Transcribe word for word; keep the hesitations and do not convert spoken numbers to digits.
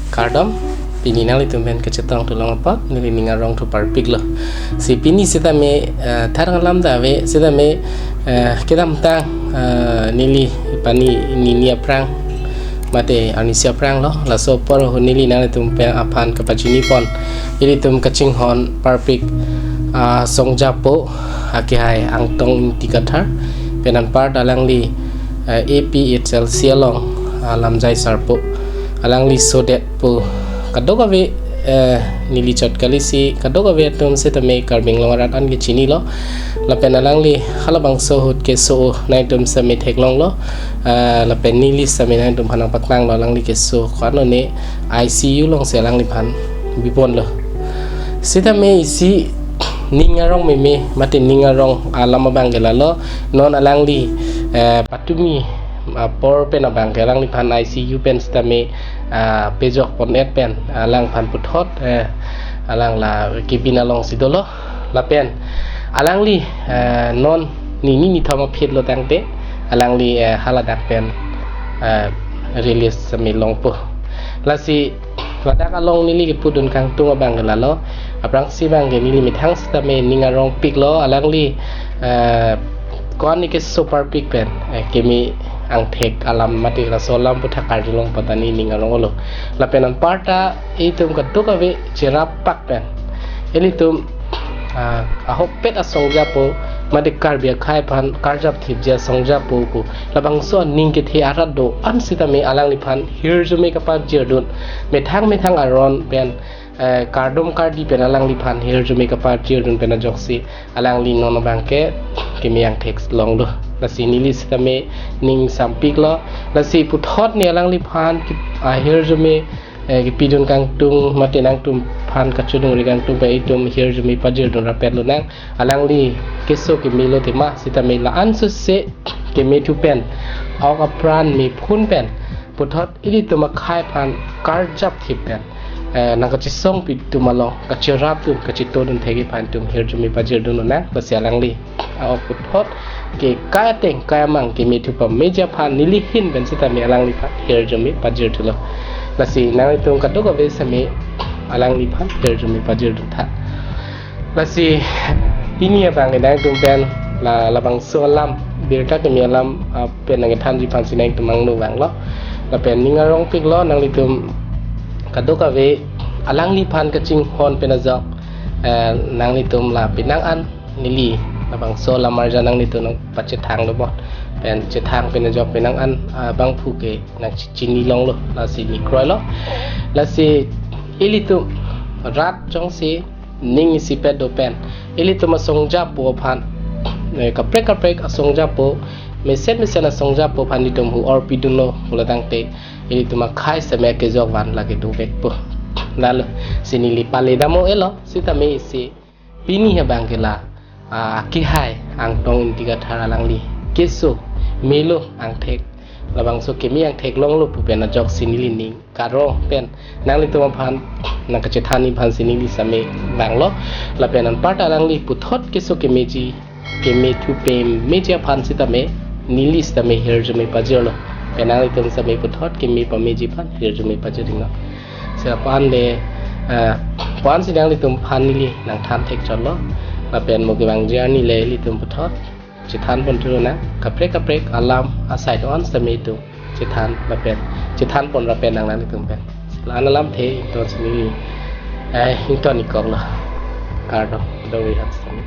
Kardom, pini nanglitum pen kachetong thu long apot, neli ning arong thu parpiklo. Si pini sitame, eh, tharang alam ta ave, sitame, eh, kedamtang, eh, neli pani nini aphrang, mate arnisi aphranglo, laso apor ahut neli nanglitum pen aphan kapachini pon, ilitum kachinghon parpik, ah, songjapo, akehai Angtong Ingti Kathar, pen anparta alangli, eh, A P H L C along, ah, lamjai sarpo, alangli sodetpo, kadokave, eh, neli chot kali si kadokave atum sitame Karbi Anglong arat an ke chinilo, lapen alangli halabangso ahut keso nangtum sitame theklonglo, eh, lapen neli sitame nangtum aphan nangpaklanglo alangli keso ko-an one I C U alongsi alangliphan biponlo. Sitame isi ning arong meme, mate ning arong alam abang ke lalo, non alangli, eh, patumi apor pen abang ke alangliphan I C U pen sitame, ah, pejok pon-et pen alangphan puthot, eh, alang la kibin alongsi dolo, lapen alangli, eh, non nini nithom aphi lo tangte alangli, eh, haladak pen, eh, release sitame longpo. Lasi ladak along neli kepudun kangtung abang ke lalo, aphrangsi abang ke neli methang sitame ning arongpiklo, alangli, eh, ko-an ne keso parpik pen, eh, keme angthek alam mate laso alam aputhak karjulong patani ning aronglo. Lapen anparta itum kadokave cherappak pen ilitum, ah, ahokpet asongjapo, mate Karbi akhei aphan karjap thipji asongjapo pu labangso aning kethe arat do-an sitame alangliphan hirjume kapajirdun, methang methang aron pen, eh, kardom kardi pen alangliphan hirjume kapajirdun pen ajoksi alangli non abang ke keme angthek longlo. Lasi neli sitame ning sampiklo. Lasi puthot ne alangliphan ki-, ah, hirjume, eh, kepidun kangtung mate nangtum aphan kachudungri kangtung pen itum hirjume pajirdun rapet lonang. Alangli keso kemelo tema sitame la-an sose kemethu pen, ok apran mephun pen, puthot ilitum akhei aphan karjap thip pen, eh, nangkachesongpi atum along kacherapdun kachetodun thekji aphan itum hirjume pajirdun lonang. Lasi alangli a-ok puthot ke kai ateng kai amang kemethu pameji aphan neli ahin pen sitame alangliphan hirjume pajirdunlo. Lasi nanglitum kadokave sitame alangliphan hirjume pajirdun tha. Lasi pini abang ke nangtum pen la labangso alam birta keme alam, ah, pen nangkethanji aphansi nangtum angno vanglo. Lapen ning arongpiklo nanglitum kadokave alangliphan kachinghon pen ajok, eh, nanglitum la penang an neli labangso alam arjan nanglitum nangpachethang lo bo. Pen chethang pen ajok penang an, ah, bangphu ke nangchi-, chini longlo, lasi ne kroilo. Lasi ilitum rat jongsi ning isipet do pen ilitum asongjapo aphan, eh, kaprek kaprek asongjapo, mesen mesen asongjapo aphan itum hu orpidunlo pulo tangte ilitum akhei sitame kejok van lake dovekpo. Lalo si neli pale dam-o-elo sitame isi pini abang ke la, ah, akehai Angtong Ingti Kathar alangli keso melo angthek, labangso keme angthek longlo pu pen ajoksi neli ning karong pen nanglitum aphan nangkachethanji aphansi neli sitame vanglo. Lapen anparta alangli puthot keso kemeji, kemethu pameji aphan sitame neli sitame hirjume pajirlo. Pen nanglitum sitame puthot keme pameji aphan hirjume pajir dinglo. Seta aphan le, eh, aphansi nanglitum aphan neli nangthan thekchotlo. Lapen mo kevangji arni le ilitum puthot chethan pon thulonang, kaprek kaprek alam asai do-an sitame itum chethan lapen chethan pon rapen nang nanglitum pen. La-an alamthe ingtonsi neli, eh, ington-ik koklo. Kardom, dovek han sitame.